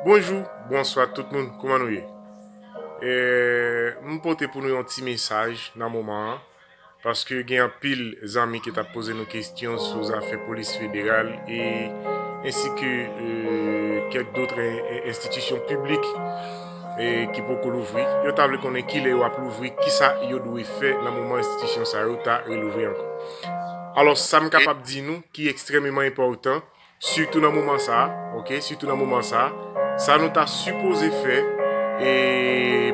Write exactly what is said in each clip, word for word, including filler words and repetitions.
Bonjou, bonswa tout moun, kòman nou ye? Eh, m pote pou nou yon ti mesaj nan moman an, paske gen anpil zanmi ki t ap poze nou kestyon sou zafè polis federal e ensi ke eh, kèk dòt en- en- enstitisyon piblik eh, ki poko louvri. Yo ta vle konnen ki lè yo ap louvri, ki sa yo dwe fè nan moman enstitisyon sa yo ta relouvri ankò. Alò, sa m kapab di nou ki ekstrèmeman enpòtan, sitou nan moman sa a, ok, sitou nan moman sa a, sa nou ta sipoze fè, e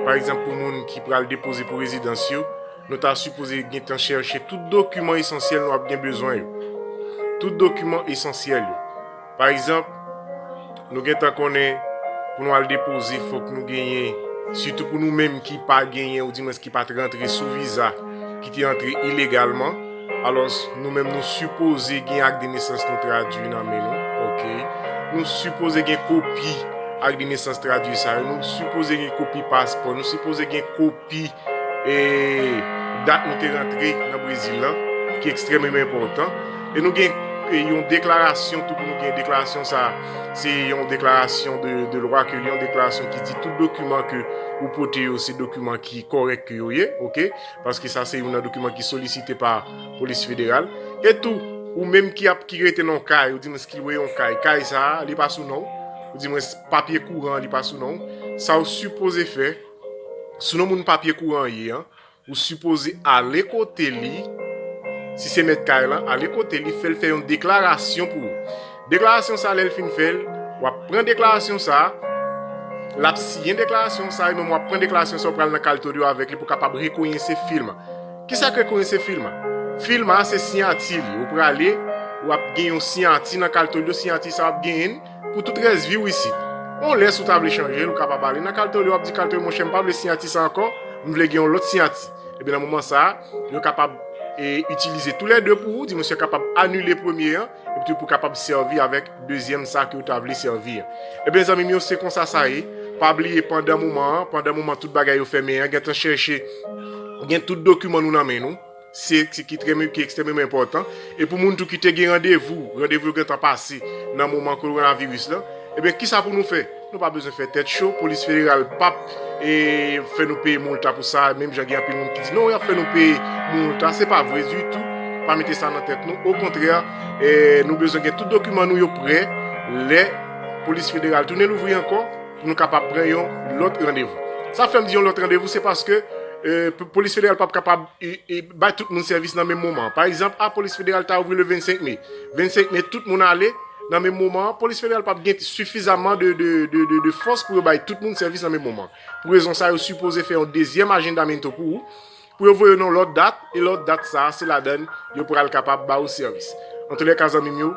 pa egzanp pou moun ki pral depoze pou rezidans yo, nou ta sipoze gentan chèche tout dokiman esansyèl nou ap gen bezwen yo. Tout dokiman esansyèl yo. Pa egzanp, nou gentan konnen pou nou al depoze, fòk nou genyen, sitou pou nou menm ki pa genyen, oudimwens ki pa t rantre sou viza, ki te antre ilegalman. Alò, nou menm nou sipoze gen ak de nesans nou tradui nan men nou, ok? Nou sipoze gen kopi ak de nesans tradui sa yo, nou sipoze gen kopi paspò, nou sipoze gen kopi e dat nou te rantre nan Brezil lan, ki ekstrèmeman enpòtan. E nou gen e yon deklarasyon tou pou nou gen deklarasyon sa, se yon deklarasyon de, de lwa ke li yon deklarasyon ki di tout dokiman ke ou pote yo, se dokiman ki kòrèk ke yo ye, ok? Paske sa se youn nan dokiman ki solisite pa polis federal. E tou, ou menm ki ap ki rete nan kay, ou di mwen ki lwe yon kay, kay sa, li pa sou non, ou di mwen papye kouran, li pa sou non, sa ou sipoze fè, sou non moun papye kouran ye an, ou sipoze ale kote li, si se mèt kay lan, ale kote li, fè l fè yon deklarasyon pou ou. Deklarasyon sa, lè l fin fè l, w ap pran deklarasyon sa, l ap siyen deklarasyon sa, e menm w ap pran deklarasyon sa, w pral nan Capitolio avèk li pou kapab rekonyen se film. Kisa k rekonyen se film? Film a se siyati li. Ou prale, w ap gen yon siyati nan Capitolio, siyati sa w ap genyen pou tout rès vi w isit. On lè si w ta vle chanje l, ou kapab ale nan Capitolio, w ap di Capitolio, monchè, m pa vle siyati sa ankò, m vle gen yon lòt siyati. Ebyen, nan moman sa a, yo kapab e, itilize toulède pou ou, di misye kapab anile premye an, epi pou kapab sèvi avèk dezyèm sa ke ou ta vle sèvi an. Ebyen, zanmi m yo, se konsa sa ye. Pa bliye, pandan moman an, pandan moman tout bagay yo fèmen an, gentan chèche, gen tout dokiman nou nan men nou. Se se ki trè, ki ekstrèmeman enpòtan. E pou moun tou ki te gen randevou, randevou yo gentan pase nan moman kowonaviris lan, ebyen, kisa pou nou fè? Nou pa bezwen fè tèt cho, polis federal p ap e, fè nou peye moulta pou sa, menm jan gen anpil moun ki di non, y ap fè nou peye moulta, se pa vre ditou, pa mete sa nan tèt nou, okontrè, e, nou bezwen gen tout dokiman nou yo prè, lè polis federal tounen louvri ankò, pou nou kapab pran yon lòt randevou. Sa fè m di yon lòt randevou, se paske e, p- polis federal p ap kapab e, e, bay tout moun sèvis nan menm moman. Pa egzanp, a polis federal ta ouvri le vennsenk me. Vennsenk me, tout moun ale nan menm moman an, polis federal p ap gen sifizaman de, de, de, de, de fòs pou yo bay tout moun sèvis nan menm moman. Pou rezon sa, yo sipoze fè yon dezyèm ajandamento pou ou, pou yo voye w nan lòt dat, e lòt dat sa, se ladan l yo pral kapab ba ou sèvis. Antoulèka, zanmi m yo,